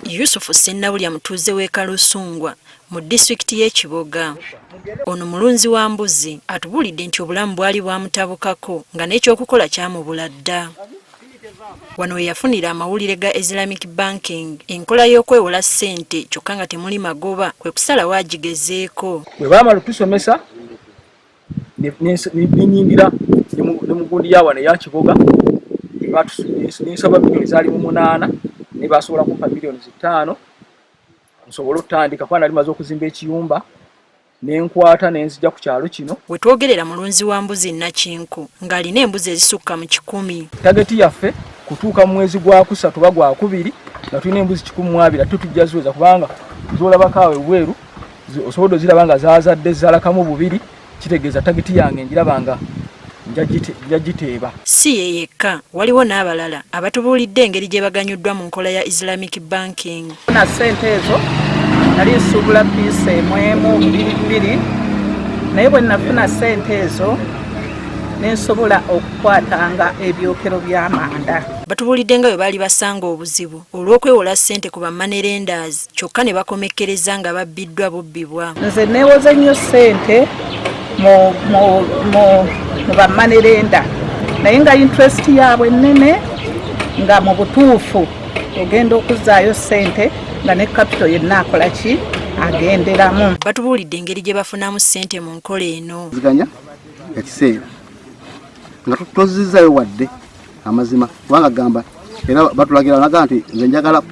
Yusufu Ssennabulya mutuuze w'e Kalusungwa mu disitulikiti y'e Kiboga. Ono mulunzi wa mbuzi atubuulidde nti obulamu bwali bwamutabukako nga n'ekyokukola kyamubula dda. Wano we yafunira amawulire ga Islamic Banking, enkola y'okwewola ssente kyokka nga temuli magoba kwe kusalawo agigezeeko. Bwe baamala otusomesa nenyingira ne mugundi ya wano eya Kiboga nensaba miliyoni zaali mu 8 ne basobola kumpa miliyoni 5 nsobole okutandika kuba nali maze okuzimba ekiyumba nenkwata nenzija ku kyalo kino. Wetwogerera mulunzi wa mbuzi Nakinku ng'alina embuzi ezisukka mu 100. Tageti yaffe kutuuka mu mwezi gwa kusatu oba gwakubiri nga tulina embuzi 120 ate tujja ziweza kubanga zolabako awo ebweru osobodde oziraba nga zazadde zalakamu bubiri, kitegeeza tageti yange njiraba nga nja giteeba. Si ye yekka, waliwo n'abalala abatubuulidde engeri gye baganyuddwa mu nkola ya Islamic Banking. Na ssente ezo nali nsuubula piisi emu emu bbiri bbiri, naye bwe nafuna ssente ezo ne nsobola okukwatanga ebyokero by'amanda. Batubuulidde nga bwe baali basanga obuzibu olw'okwewola ssente ku ba money lenders kyokka ne bakomekkereza nga babbiddwa bubbibwa. Nze neewoze nnyo ssente mu ba money lender naye nga interest yaabwe nnene, nga mu butuufu ogenda okuzzaayo ssente nga ne capital yenna akola ki agenderamu. Batubuulidde engeri gye bafunamu ssente mu nkola eno. Ziganya ekiseera nga tozizzaayo wadde amazima, kubanga gamba era batulagira naga nti nze njagala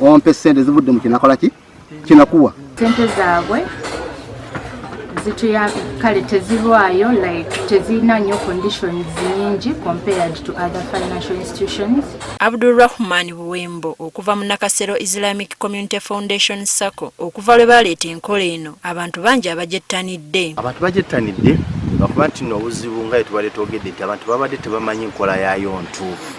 ompe ssente zivudde mu kinakola ki kinakuwa. Ssente zaabwe zituya kale tezirwayo, like tezirina nnyo conditions nyingi compared to other financial institutions. Abdulrahman Buwembo okuva mu Nakasero Islamic Community Foundation SACCO, okuva lwe baleeta enkola eno abantu bangi abagyettanidde. Abantu bagyettanidde lwakuba nti nno obuzibu nga tubadde twogedde nti abantu babadde tebamanyi nkola yaayo ntuufu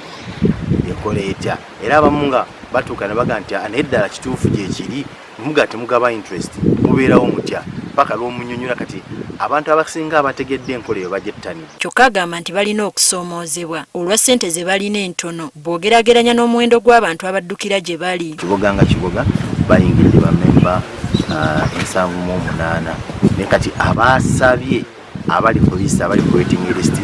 ekola etya, era abamu nga batuuka ne baga nti naye ddala kituufu gyekiri muga temugaba interest mubeerawo mutya paka lw'omunyonyola. Kati abantu abasinga abategedde enkola eyo bagyettanidde. Kyokka agamba nti balina okusoomoozebwa olwa ssente ze balina entono bw'ogeraageranya n'omuwendo gw'abantu abaddukira gye bali. Kiboga nga Kiboga bayingidde bamemba 78, naye kati abasabye abali ku list, abali ku waiting list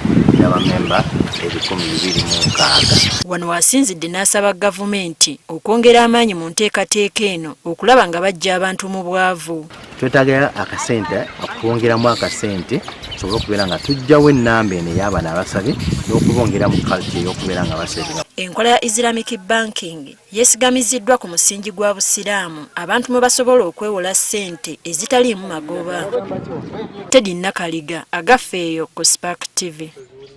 n'abamemba 260. Wano wasinzidde n'asaba gavumenti okwongera amaanyi mu nteekateeka eno okulaba nga baggya abantu mu bwavu. Twetaaga akasente, okwongeramu akasente tusobole okubeera nga tuggyawo ennamba eno ey'abano abasabye n'okubongera mu culture ey'okubeera nga basevinga. Enkola ya Islamic Banking yeesigamiziddwa ku musingi gwa Busiraamu abantu mwe basobola okwewola ssente ezitaliimu magoba. Teddy Nakaliga, Agaffe eyo ku Spark TV.